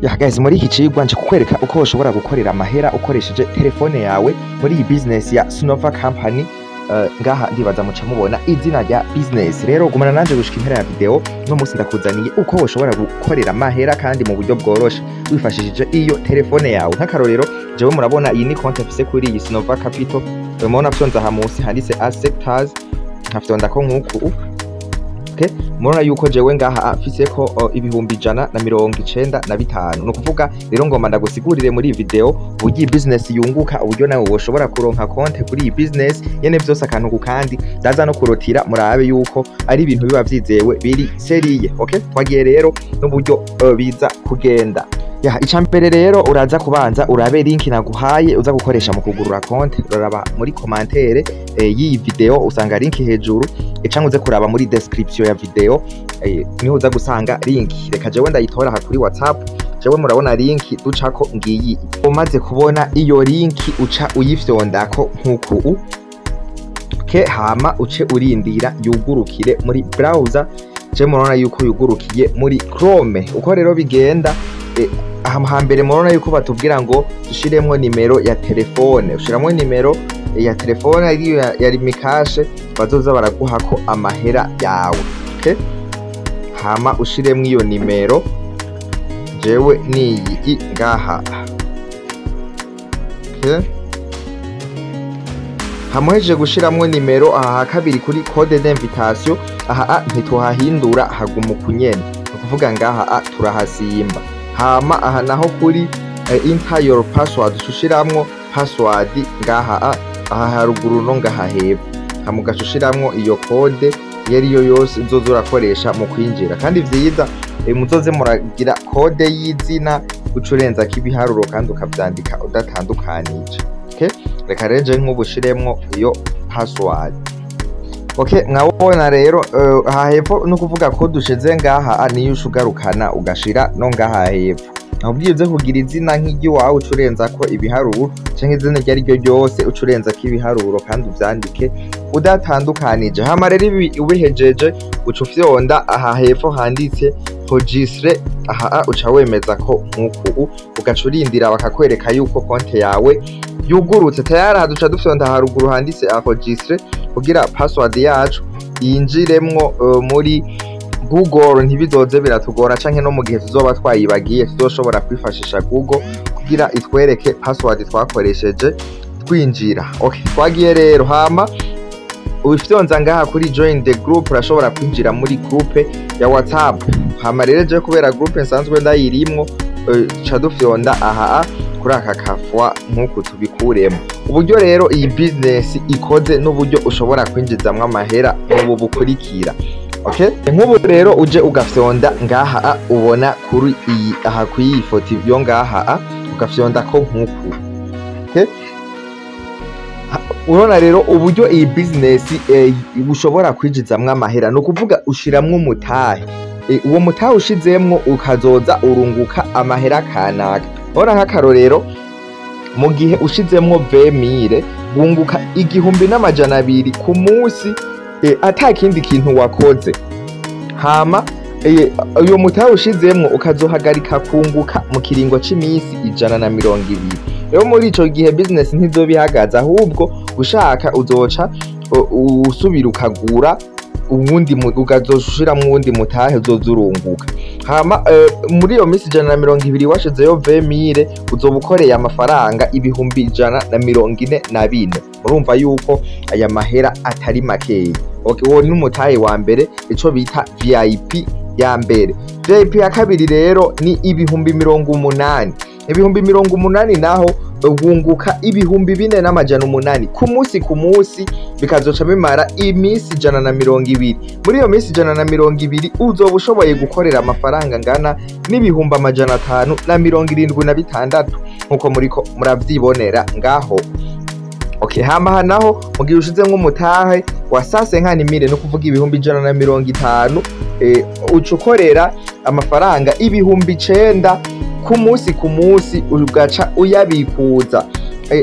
Yeah guys, muri iki cigwa nje kukwereka uko ushobora gukorera amahera ukoresheje telefone yawe muri iyi business ya Snova Company. Ngaha ndibaza muca mubona izina rya business. Rero gumana nanje gushika impera ya video. No musi ndakuzaniye uko ushobora gukorera amahera kandi mu buryo bworoshe wifashishije iyo telefone yawe. Nk'akarorero, jewe murabona iyi ni konti mfise kuri iyi Snova Capital. Murabona fyonza aha musi handitse Sectors, nkafyonda ko nk'uku. Okay. Murabona yuko jewe ngaha mfise ko 195,000. Ni ukuvuga rero ngomba ndagusigurire muri iyi video uburyo iyi business yunguka, uburyo nawe woshobora kuronka konte kuri iyi business nyene, vyose akantu ku kandi. Ndaza no kurotira murabe yuko ari ibintu biba vyizewe, biri sérieux. Okay, twagiye rero n'uburyo biza kugenda. Ya, icambere rero uraza kubanza urabe link naguhaye uza gukoresha mu kugurura konte. Uraraba muri commentaire y'iyi video, usanga link hejuru, canke uze kuraba muri description ya video, niho uza gusanga link. Reka jewe ndayitora aha kuri WhatsApp. Jewe murabona link ducako ngiyi. Umaze kubona iyo link, uca uyifyondako nkuku. Okay, hama uce urindira yugurukire muri browser. Je murabona yuko yugurukiye muri Chrome. Uko rero bigenda, aha hambere murabona yuko batubwira ngo dushiremwo nimero ya telefone. Ushiramwo nimero ya telefone ariyo ya Lumicash bazoza baraguhako amahera yawe. Okay? Hama ushiremwo iyo nimero, jewe niyi ngaha. Okay? Hamuhejeje gushiramwo nimero, aha kabiri kuri code d'invitation, aha ntituhahindura, haguma ukunyene, ni ukuvuga ngaha turahasimba. Hama aha naho kuri enter your password, ushiramwo password ngaha aha haruguru no ngaha hepfo. Hama ugaca ushiramwo iyo code iyo ariyo yose uzoza urakoresha mu kwinjira. Kandi vyiza, muzoze muragira code y'izina, uca urenzako ibiharuro kandi ukavyandika udatandukanije. Okay? Reka rero je nk'ubu ushiremwo iyo password. Okay, mwabona rero aha hepfo, no kuvuga ko dushize ngaha niyo uca ugarukana ugashira no ngaha hepfo. Nakubwiye uze kugira izina nk'iry'iwawe, uca urenzako ibiharuro, canke izina iryo ariryo ryose uca urenzako ibiharuro kandi uvyandike udatandukanije. Hama rero ibi ubihejeje, uca ufyonda aha hepfo handitse registre. Aha uca wemeza ko nk'uku, ugaca urindira bakakwereka yuko konte yawe yugurutse tayari. Aha duca dufyonda haruguru handitse registre kugira password yacu yinjiremwo muri Google, ntibizoze biratugora, canke no mu gihe tuzoba twayibagiye tuzoshobora kwifashisha Google kugira itwereke password twakoresheje twinjira. Okay, twagiye rero. Hama ufyonza ngaha kuri join the group, urashobora kwinjira muri groupe ya WhatsApp. Hama rero je kubera groupe nsanzwe ndayirimwo, ca dufyonda aha kuri aka kafwa nk'uku tubikuremo. Uburyo rero iyi business ikoze n'uburyo ushobora kwinjizamwo amahera n'ubu bukurikira. Okay? Nk'ubu rero uje ugafyonda ngaha, ubona kuri iyi aha kuri iyi foto yo ngaha, ugafyonda ko nk'uku. Okay? Urabona rero uburyo iyi business ushobora kwinjizamwo amahera, ni ukuvuga ushiramwo umutahe. Uwo mutahe ushizemwo ukazoza urunguka amahera kanaka. Urabona nk'akarorero, mu gihe ushizemwo 20 000, wunguka 1200 ku munsi, ata kindi kintu wakoze. Hama uyo mutahe ushizemwo ukazohagarika kunguka mu kiringo c'imisi 120. Rero muri ico gihe business ntizoba ihagaze, ahubwo ushaka uzoca usubira ukagura uwundi, ukazoshiramwo uwundi mutahe uzoza urunguka. Hama muri iyo minsi 120 washizeyo 20 000, uzoba ukoreye amafaranga 144,000. Murumva yuko aya mahera atari makeya. Okay, uwo ni umutahe wa mbere, ico bita VIP ya mbere. VIP ya kabiri rero ni 80,000. 80,000 naho wunguka 4800 ku munsi ku munsi, bikazoca bimara iminsi 120. Muri iyo minsi 120 uzoba ushoboye gukorera amafaranga angana n'576,000, nkuko muriko muravyibonera ngaho. Okay, hama aha naho mu gihe ushizemwo umutahe wa 150 000, no kuvuga 150,000, uca ukorera amafaranga 9000 ku munsi ku munsi, ugaca uyabikuza.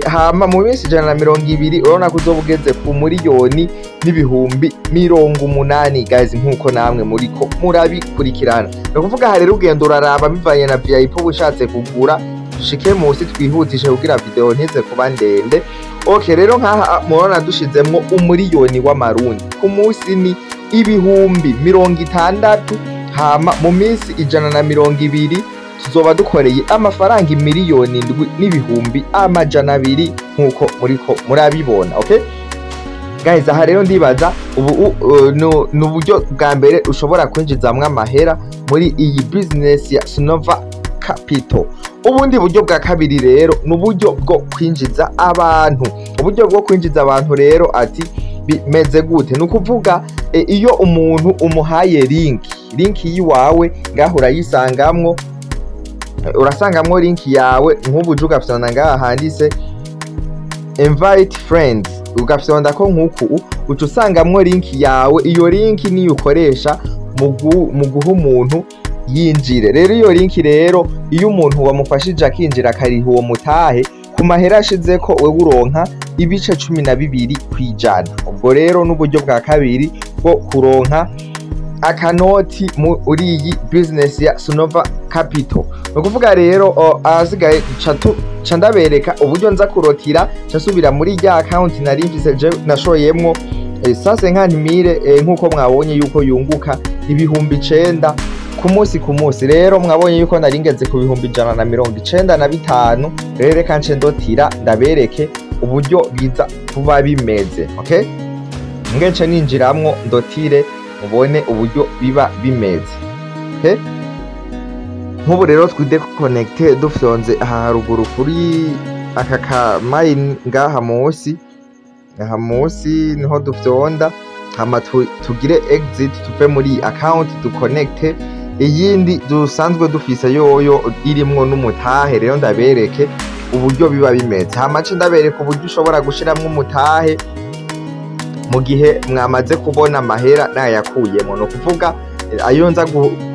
Hama mu minsi 120 urabona ko uzoba ugeze ku 1,080,000, guys, nk'uko namwe muriko murabikurikirana. Ni ukuvuga aha rero ugenda uraraba bivanye na VIP uba ushatse kugura. Dushike munsi, twihutishe kugira video ntize kuba ndende. Okay, rero nkaha murabona dushizemwo 1 miliyoni w'amarundi, ku munsi ni 60,000. Hama mu minsi 120 tuzoba dukoreye amafaranga 7,200,000, nk'uko muriko murabibona. Okay guys, aha rero ndibaza ubu ni uburyo bwa mbere ushobora kwinjizamwo amahera muri iyi business ya Snova Capital. Ubundi buryo bwa kabiri rero ni uburyo bwo kwinjiza abantu. Uburyo bwo kwinjiza abantu rero ati bimeze gute? Ni ukuvuga iyo umuntu umuhaye link yiwawe, ngaho urayisangamwo, urasangamwo link yawe. Nk'ubu uje ugafyonda ngaha handitse "invite friends", ugafyonda ko nk'uku, uca usangamwo link yawe. Iyo link niyo ukoresha mu guha umuntu yinjire. Rero iyo link rero, iyo umuntu wamufashije akinjira, akariha uwo mutahe, ku mahera ashizeko wewe uronka 12%. Ubwo rero n'uburyo bwa kabiri bwo kuronka akanoti muri iyi business ya Snova Capital. Ni ukuvuga rero ahasigaye ca ndabereka uburyo nza kurotira, ca nsubira muri rya account nari mfise je nashoyemwo 150 000, nk'uko mwabonye yuko yunguka 9000 ku munsi ku munsi. Rero mwabonye yuko nari ngeze ku 195,000. Rero reka nce ndotira, ndabereke uburyo biza kuba bimeze. Okay, nge nce ninjiramwo ndotire, mubone uburyo biba bimeze. Okay, nk'ubu rero twide connecte, dufyonze aha haruguru kuri aka ka mine ngaha munsi. Aha munsi niho dufyonda, hama tugire exit, tuve muri iyi account, duconnecte iyindi dusanzwe dufise yoyo irimwo n'umutahe. Rero ndabereke uburyo biba bimeze, hama nce ndabereka uburyo ushobora gushiramwo umutahe mu gihe mwamaze kubona amahera nayakuyemo. Ni ukuvuga ayo nza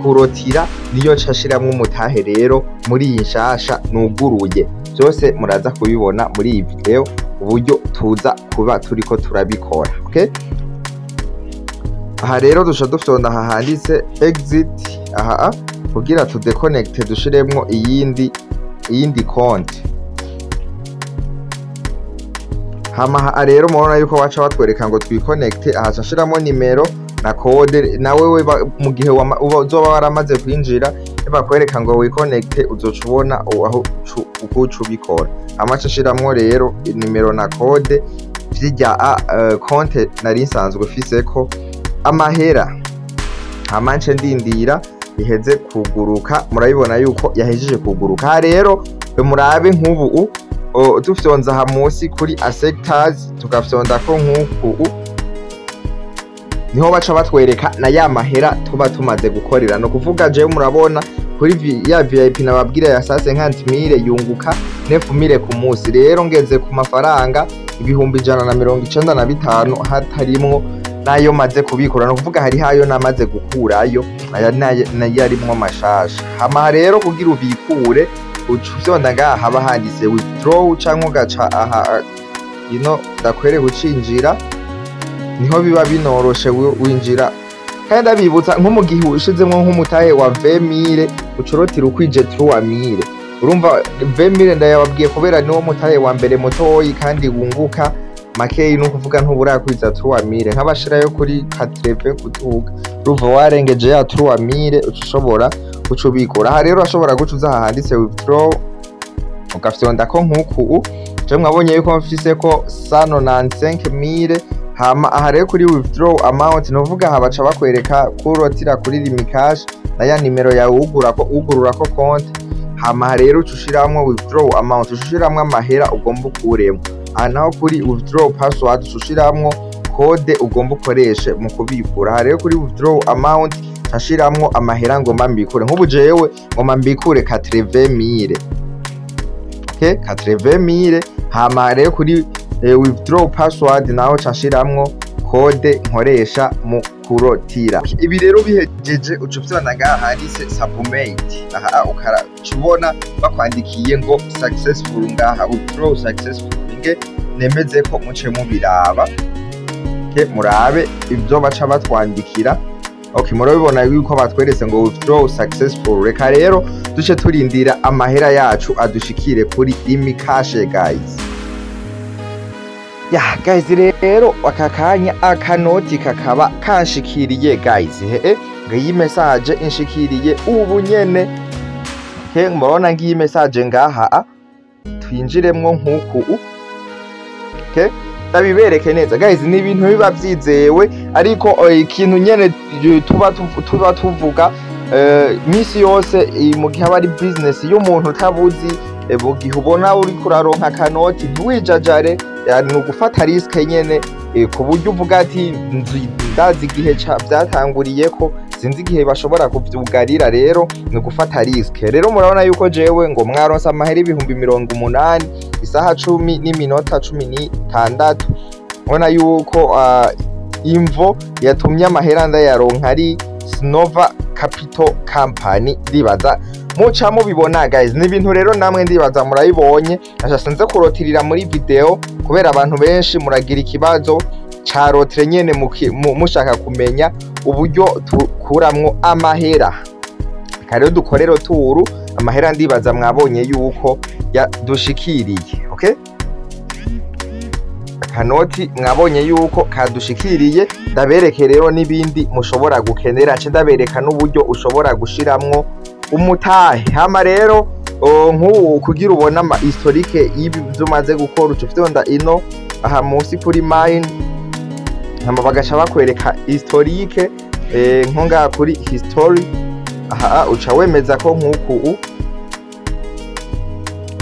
kurotira niyo nca nshiramwo umutahe rero muri iyi nshasha nuguruye. Byose muraza kubibona muri iyi video uburyo tuza kuba turiko turabikora. Okay, aha rero duca dufyonda aha handitse "exit", aha, kugira tudeconnecte, dushiremwo iyindi konti. Hama aha rero murabona yuko baca batwereka ngo twiconnecte. Aha ca nshiramo nimero na code. Na wewe mu gihe uzoba waramaze kwinjira, bakwereka ngo wiconnecte, uzoca ubona aho uko uca ubikora. Hama ca nshiramwo rero nimero na code vy'irya konte nari nsanzwe mfiseko amahera, hama nce ndindira iheze kuguruka. Murabibona yuko yahejeje kuguruka. Aha rero murabe nk'ubu dufyonza aha munsi kuri "acceptance", tugafyonda ko nk'uku, niho baca batwereka na ya mahera tuba tumaze gukorera. No kuvuga jewe murabona kuri ya VIP nababwira ya 150 000 yunguka 9000 ku munsi. Rero ngeze ku mafaranga 195,000, hatarimwo nayo maze kubikura. No kuvuga hari hayo namaze gukurayo, aya nayo arimwo mashasha. Hama rero kugira ubikure, uca ufyonda ngaha haba handitse "withdraw", canke ugaca aha ino ndakwereka ucinjira, niho biba binoroshe winjira. Kandi ndabibutsa, nko mu gihe ushizemwo nk'umutahe wa 20 000, ucorotira ukwije 3000. Urumva 20 000 ndayababwiye kubera niwo mutahe wa mbere mutoyi kandi wunguka makeyi. Ni ukuvuga ntuburakwiza 3000, nk'abashirayo kuri 80 kuduga, urumva warengeje ya 3000, uca ushobora guca ubikura. Aha rero urashobora guca uza aha handitse "withdraw", ugafyonda ko nk'uku. Je mwabonye yuko mfise ko 195 000. Hama aha rero kuri "withdraw amount", ni uvuga aha baca bakwereka kurotira kuri Lumicash na ya nimero yawe ugura ko ugurura ko konti. Hama aha rero uca ushiramwo "withdraw amount", uca ushiramwo amahera ugomba ukuremwo. Aha naho kuri "withdraw password", uca ushiramwo code ugomba ukoreshe mu kubikura. Aha rero kuri "withdraw amount" nshiramwo amahera ngomba mbikure. Nk'ubu jewe ngomba mbikure 80 000. Okay, 80 000. Hama rero kuri "withdraw password" naho ca nshiramwo Code nkoresha mu kurotira. Ibi rero bihejeje, uca ufyonda ngaha handitse "submit". Aha ukaca ubona bakwandikiye ngo "successful" ngaha, "withdraw successful". Nge nemeze ko muce mubiraba. Okay, murabe ibyo baca batwandikira. Okay, murabibona yuko batweretse ngo "withdraw successful". Reka rero duce turindira amahera yacu adushikire kuri Lumicash, guys. Ya guys, rero aka kanya akanoti kakaba kanshikiriye, guys. Hehe, ngiyi message inshikiriye ubu nyene. Okay, murabona ngiyi message ngaha. Twinjiremwo nk'uku. Okay, ndabibereke neza, guys. Ni ibintu biba vyizewe, ariko ikintu nyene tuba tuvuga misi yose, mu gihe aba ari business y'umuntu utabuzi, mu gihe ubona uriko uraronka akanoti, ntiwijajare. Ni ugufata risque nyene, ku buryo uvuga ati: "Ndazi igihe vyatanguriyeko, sinzi igihe bashobora kuvyugarira." Rero ni ugufata risque. Rero murabona yuko jewe ngo mwaronse amahera 80,000 isaha 10:16. Ubona yuko imvo yatumye amahera ndayaronka ari Snova Capital Company. Ndibaza muca mubibona, guys. Ni ibintu rero namwe ndibaza murabibonye. Asha sinze kurotirira muri video kubera abantu benshi muragira ikibazo ca retrait nyene, mushaka kumenya uburyo tukuramwo amahera. Reka rero dukore retour. Amahera ndibaza mwabonye yuko yadushikiriye. Okay, akanoti mwabonye yuko kadushikiriye. Ndabereke rero n'ibindi mushobora gukenera, nce ndabereka n'uburyo ushobora gushiramwo umutahe. Hama rero nk'ubu kugira ubone ama historique y'ibi vyo umaze gukora, uca ufyonda ino aha munsi kuri mine, hama bagaca bakwereka historique. Nko ngaha kuri history aha uca wemeza ko nk'uku.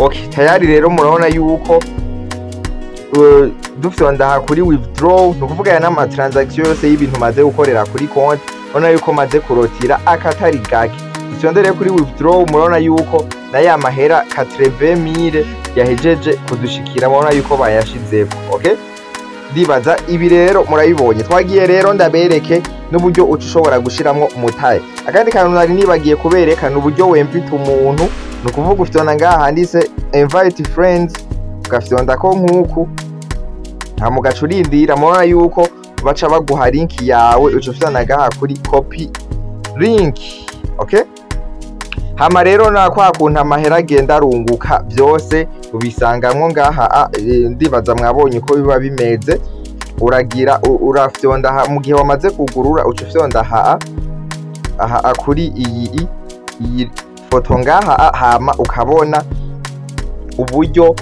Okay, tayari rero murabona yuko dufyonda aha kuri withdraw, ni ukuvuga aya n'ama transaction yose y'ibintu maze gukorera kuri konti. Urabona yuko maze kurotira akatari gake. Dufyonde kuri withdraw, murabona yuko na ya mahera 80,000 yahejeje kudushikira. Murabona yuko bayashizeko. Okay, ndibaza ibi rero murabibonye. Twagiye rero ndabereke n'uburyo uca ushobora gushiramwo umutahe. Akandi kantu nari nibagiye kubereka ni uburyo wemvita umuntu. Ni ukuvuga ufyonda ngaha handitse "invite friends", ugafyonda ko nk'uku, hama ugaca urindira. Murabona yuko baca baguha link yawe, uca ufyonda ngaha kuri "copy link". Okay, hama rero na kwa kuntu amahera agenda arunguka byose ubisangamwo ngaha. Ndibaza mwabonye uko biba bimeze. Uragira urafyonda aha mu gihe wamaze kugurura, uca ufyonda aha aha kuri iyi foto ngaha, hama ukabona uburyo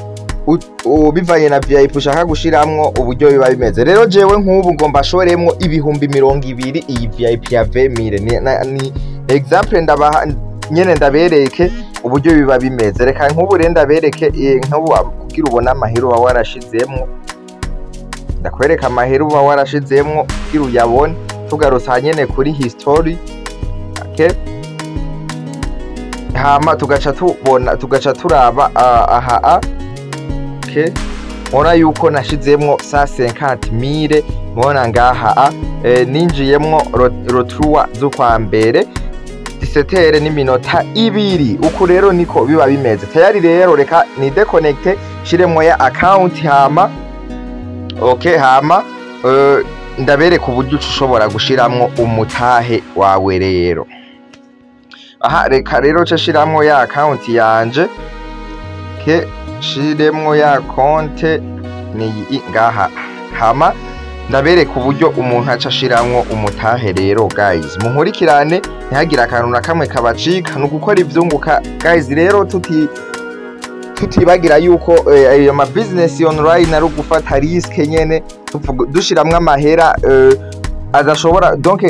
bivanye na VIP ushaka gushiramwo, uburyo biba bimeze. Rero jewe nk'ubu ngomba ashoremwo 20,000 iyi VIP ya 20,000. Ni exemple ndabaha nyene, ndabereke uburyo biba bimeze. Reka nk'ubu rero ndabereke, nk'ubu kugira ubone amahera uba warashizemwo, ndakwereka amahera uba warashizemwo kugira uyabone. Tugarutse aha nyene kuri history, okay? Hama tugaca tubona, tugaca turaba aha okay. Mubona yuko nashizemwo 150,000. Mubona ngaha ninjiyemwo le 3 z'ukwa mbere, 17:02. Uku rero niko biba bimeze. Tayari rero reka ni déconnecte, shiremwo ya account. Hama okay, hama ndabereka uburyo uca ushobora gushiramwo umutahe wawe. Rero aha reka rero ce shiramwo ya account yanje ke, shiremwo ya konte ni iyi ngaha, hama ndabereka uburyo umuntu aca ashiramwo umutahe. Rero guys, munkurikirane, ntihagire akantu na kamwe kabacika. Ni ugukora ivyunguka, guys. Rero tutibagira yuko ayo ma business online ari ugufata risque nyene, dushiramwo amahera adashobora. Donc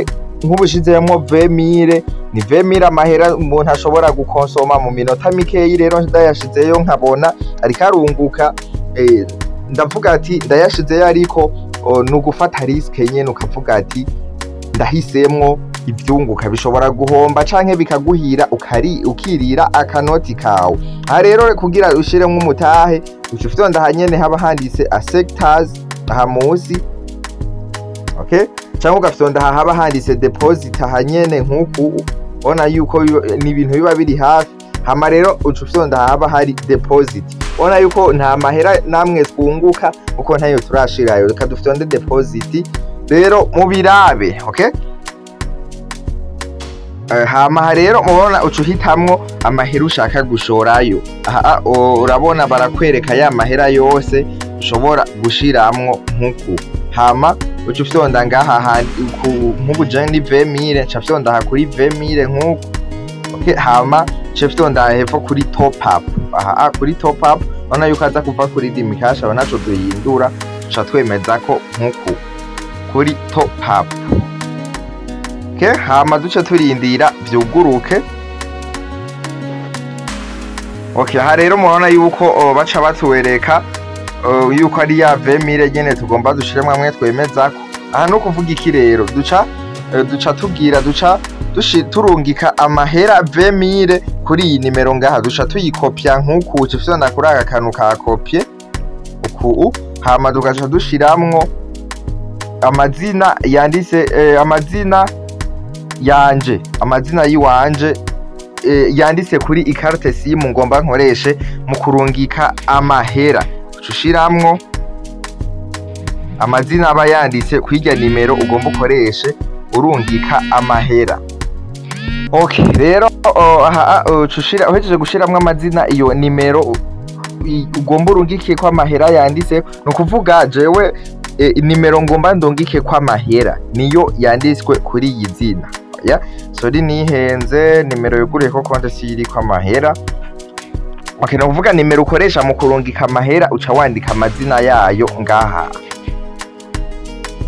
nk'ubushizemwo 20,000, ni 20,000, amahera umuntu ashobora gukonsoma mu minota mikeyi. Rero ndayashizeyo nkabona ariko arunguka, ndavuga ati ndayashizeyo, ariko ni ugufata risque nyene, ukavuga ati ndahisemwo ivyunguka, bishobora guhomba canke bikaguhira, ukari ukirira akanoti kawe. Aha rero kugira ushiremwo umutahe, uca ufyonda aha nyene haba handitse "sectors" aha musi. Okay, cyangwa ugafyonda aha haba handitse deposit, aha nyene nk'uku ubona yuko ni ibintu biba biri hafi. Hama rero uca ufyonda aha haba hari deposit. Ubona yuko nta mahera namwe twunguka kuko ntayo turashirayo. Reka dufyonde deposit rero mubirabe. Okay, hama rero mubona uca uhitamwo amahera ushaka gushorayo. Aha urabona barakwereka ya mahera yose ushobora gushiramwo nkuku. Hama uca ufyonda ngaha nk'ubu je ni 20,000, nca fyonda aha kuri 20,000 nkuku. Okay, hama nca fyonda hepfo kuri top up. Aha kuri top up urabona yuko aza kuva kuri Lumicash, aba naco duhindura, tuca twemeza ko nkuku kuri top up. Okay, hama duce turindira vyuguruke. Okay, aha rero murabona yuko baca batuwereka yuko ari ya 20,000 nyene tugomba dushiremwo amwe twemezako. Aha no kuvuga iki rero, duca tugira duca turungika amahera 20,000 kuri iyi nimero ngaha, duca tuyikopya nkuku, uca ufyonda kuri aka kantu ka kopye uku, hama tugaca dushiramwo amazina yanditse, amazina yanje, amazina yiwanje yanditse kuri ikarte simu ngomba nkoreshe mu kurungika amahera. Uca ushiramwo amazina aba yanditse kwirya nimero ugomba ukoreshe urungika amahera. Okay, rero aha uca ushira, uhejeje gushiramwo amazina iyo nimero ugomba urungike ko amahera yanditse, ni ukuvuga jewe nimero ngomba ndungike ko amahera niyo yanditswe kuri iyi zina. Ya sorry, nihenze, nimero yuguriye ko konte si iriko amahera. Okay, ni ukuvuga nimero ukoresha mu kurungika amahera uca wandika amazina yayo ngaha.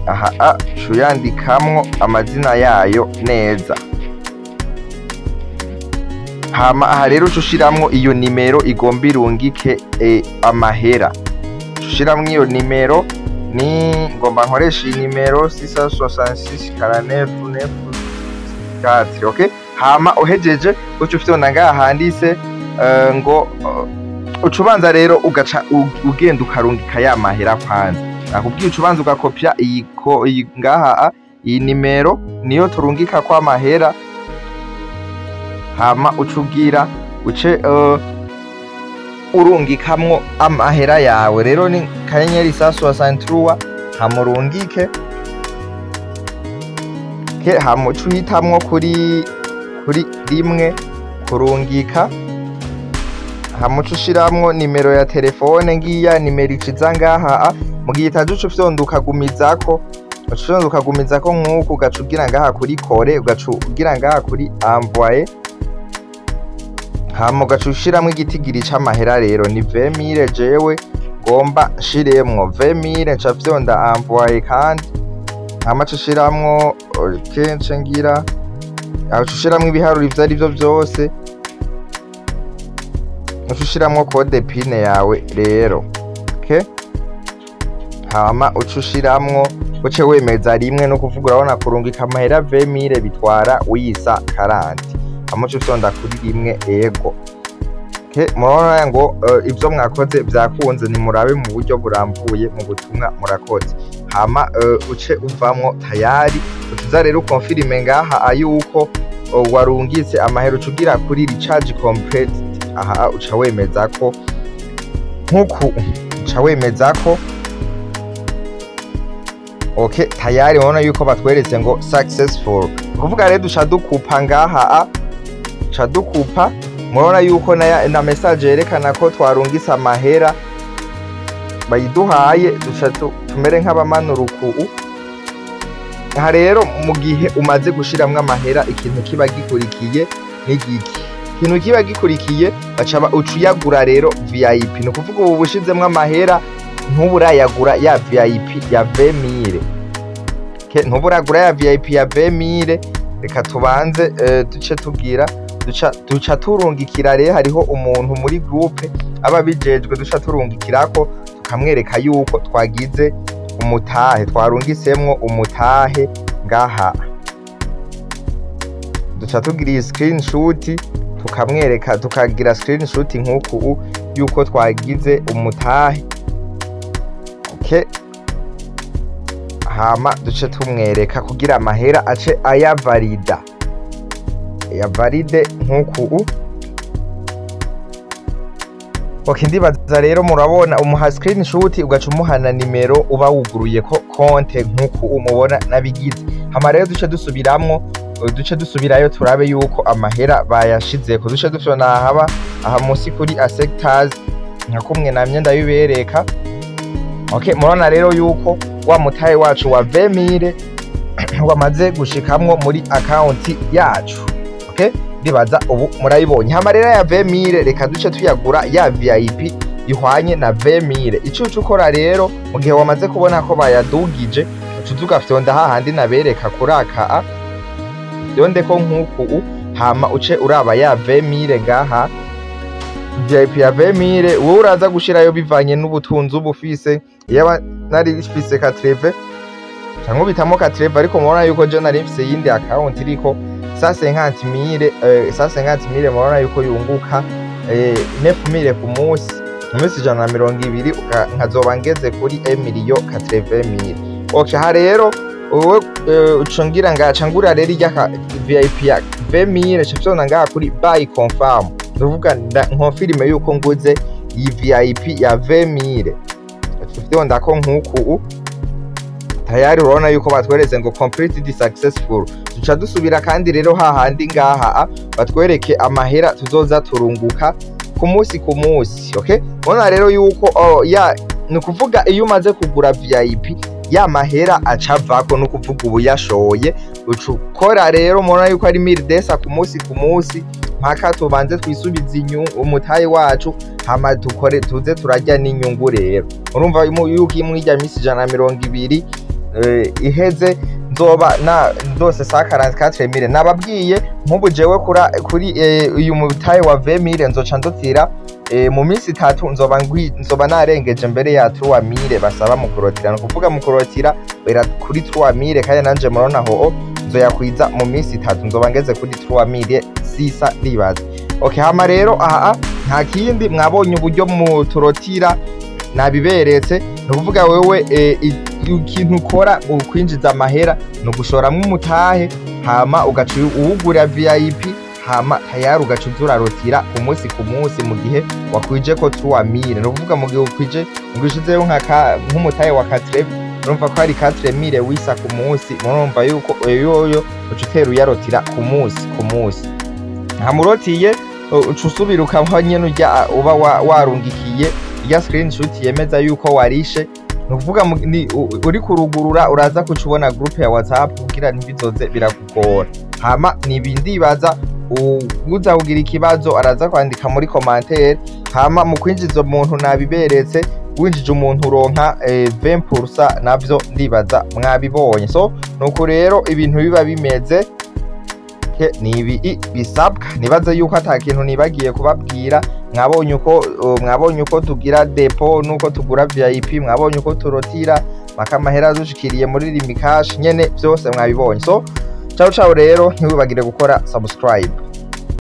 Aha uca uyandikamwo amazina yayo neza. Hama aha rero uca ushiramwo iyo nimero igomba irungike amahera. Uca ushiramwo iyo nimero, ni ngomba nkoresha iyi nimero 666 49 9 4. Okay, hama uhejeje uca ufyonda ngaha handitse ngo uca ubanza rero ugaca ugenda ukarungika ya mahera. Kwanza nakubwiye, uca ubanza ugakopya iyi iyi ngaha, iyi nimero niyo turungika kwa mahera. Hama uca ugira uce urungikamwo amahera yawe. Rero ni *163, hama urungike ke, hama uca uhitamwo kuri rimwe kurungika. Hama uca ushiramwo nimero ya telefone, ngiya nimero iciza ngaha. Mu gihe itaje uca ufyonda ukagumizako, uca ufyonda ukagumizako nk'uku, ugaca ugira ngaha kuri coller, ugaca ugira ngaha kuri envoyer. Hama ugaca ushiramwo igitigiri c'amahera. Rero ni 20,000 jewe ngomba nshiremwo 20,000, nca fyonda envoyer. Kandi hama ca ushiramwo, okay, nce ngira aho uca ushiramwo ibiharuro ivyo arivyo vyose, uca ushiramwo code PIN yawe rero. Okay, hama uca ushiramwo, uce wemeza rimwe. No kuvuga urabona kurungika amahera 20,000 bitwara wisa 40. Hama uca ufyonda kuri rimwe, ego. Okay, murabona ngo ivyo mwakoze vyakunze, nimurabe mu buryo burambuye mu butumwa murakoze. Hama uce uvamwo tayari, ucuza rero ukonfirime ngaha ayuko warungitse amahera, uca ugira kuri recharge complete. Aha uca wemeza ko nkuku, uca wemeza ko. Okay, tayari urabona yuko batweretse ngo successful. Kuvuga rero duca dukupa ngaha, duca dukupa. Murabona yuko na message yerekana ko twarungitse amahera bayiduhaye. Duca tumere nk'abamanura uku. Aha rero mu gihe umaze gushiramwo amahera, ikintu kiba gikurikiye ni giki? Ikintu kiba gikurikiye baca uca uyagura rero VIP. Ni ukuvuga ubu bushizemwo amahera ntuburayagura ya VIP ya 20,000. Ntuburagura ya VIP ya 20,000. Reka tubanze duce tugira duca turungikira. Rero hariho umuntu muri groupe aba bijejwe, duca turungikirako tukamwereka yuko twagize umutahe, twarungisemwo umutahe ngaha. Duca tugira iyi screenshot tukamwereka, tukagira screenshot nk'uku yuko twagize umutahe. Okay, hama duce tugira Hama duce tumwereka kugira amahera ace ayavalida, yavalide nk'uku. Ok, ndibaza rero murabona, umuha screenshot, ugaca umuhana nimero uba wuguruye ko konte nk'uku umubona nabigize. Hama rero duce dusubiramwo, duce dusubirayo turabe yuko amahera bayashizeko. Duce dufyona haba aha munsi kuri acceptance, nka kumwe namye ndabibereka. Ok, murabona rero yuko wa mutahe wacu wa 20,000 wamaze gushikamwo muri account yacu. Ok, ndibaza ubu murayibonye. Hama rero ya 20,000 reka duce tuyagura ya VIP ihwanye na 20,000. Ico uca ukora rero mu gihe wamaze kubona ko bayadugije, uca ugafyonda hahandi nabereka kuri aka fyonde ko nk'uku, hama uce uraba ya 20,000 ngaha, VIP ya 20,000. Wowe uraza gushirayo bivanye n'ubutunzi uba ufise. Yaba nari mfise 80 cyangwa ubitamo 80, ariko murabona yuko je nari mfise yindi account iriko 150,000, 150,000. Murabona yuko yunguka 9,000 ku munsi mu minsi 120, nkazoba ngeze kuri 1,080,000. Ok, ha rero wowe uca ngira ngaca ngura rero irya VIP ya 20,000, ca fyonda ngaha kuri buy confirm, ndavuga nkonfirime yuko nguze iyi VIP ya 20,000. Fyonda ko nk'uku, tayari urabona yuko batweretse ngo completed successful. Duca dusubira kandi rero hahandi ngaha batwereke amahera tuzoza turunguka ku munsi ku munsi. Okay, ubona rero yuko, oh, ya ni ukuvuga iyo umaze kugura VIP ya mahera acavako, ni ukuvuga ubu yashoye uca ukora rero. Murabona yuko ari 1,200 ku munsi ku munsi, mpaka tubanze twisubize umutahe wacu, hama dukore tuze turarya n'inyungu. Rero urumva yuko imwe ijya minsi 120 iheze, nzoba na ndose 144,000. Nababwiye nk'ubu jewe kuri uyu mutahe wa 20,000 nzoca ndotira mu minsi 3, nzoba narengeje mbere ya 3000 basaba mu kurotira. Ni ukuvuga mu kurotira wera kuri 3000, kandi nanje murabona ho nzoyakwiza mu minsi 3, nzoba ngeze kuri 3000 sisa ndibaza. Okay, hama rero aha nta kindi, mwabonye uburyo mu turotira, nabiberetse. Ni ukuvuga wewe ikintu ukora mu kwinjiza amahera ni ugushoramwo umutahe, hama ugaca uwugura VIP, hama tayari ugaca uza urarotira ku munsi ku munsi mu gihe wakwije ko 3000. Ni ukuvuga mu gihe ukwije ugushizeyo nk'umutahe wa 4, urumva ko ari 4000 wisa ku munsi. Murumva yuko yoyo uca utera uyarotira ku munsi ku munsi. Hamurotiye uca usubira ukabaho nyene urya uba warungikiye irya screenshot yemeza yuko warishe. Ni ukuvuga uri kurugurura uraza kuca ubona groupe ya WhatsApp kugira ntibizoze birakugora. Hama nibindibaza uza kugira ikibazo araza kwandika muri commentaire. Hama mu kwinjiza umuntu nabiberetse, winjije umuntu uronka 20%, navyo ndibaza mwabibonye. So nuko rero ibintu biba bimeze ni ibi bisabwa. Nibaze yuko ata kintu nibagiye kubabwira. Mwabonye uko tugira dépôt nuko tugura VIP, mwabonye uko turotira maka amahera dushikiriye muri Lumicash nyene, byose mwabibonye. So ciao ciao rero, ntiwibagire gukora subscribe.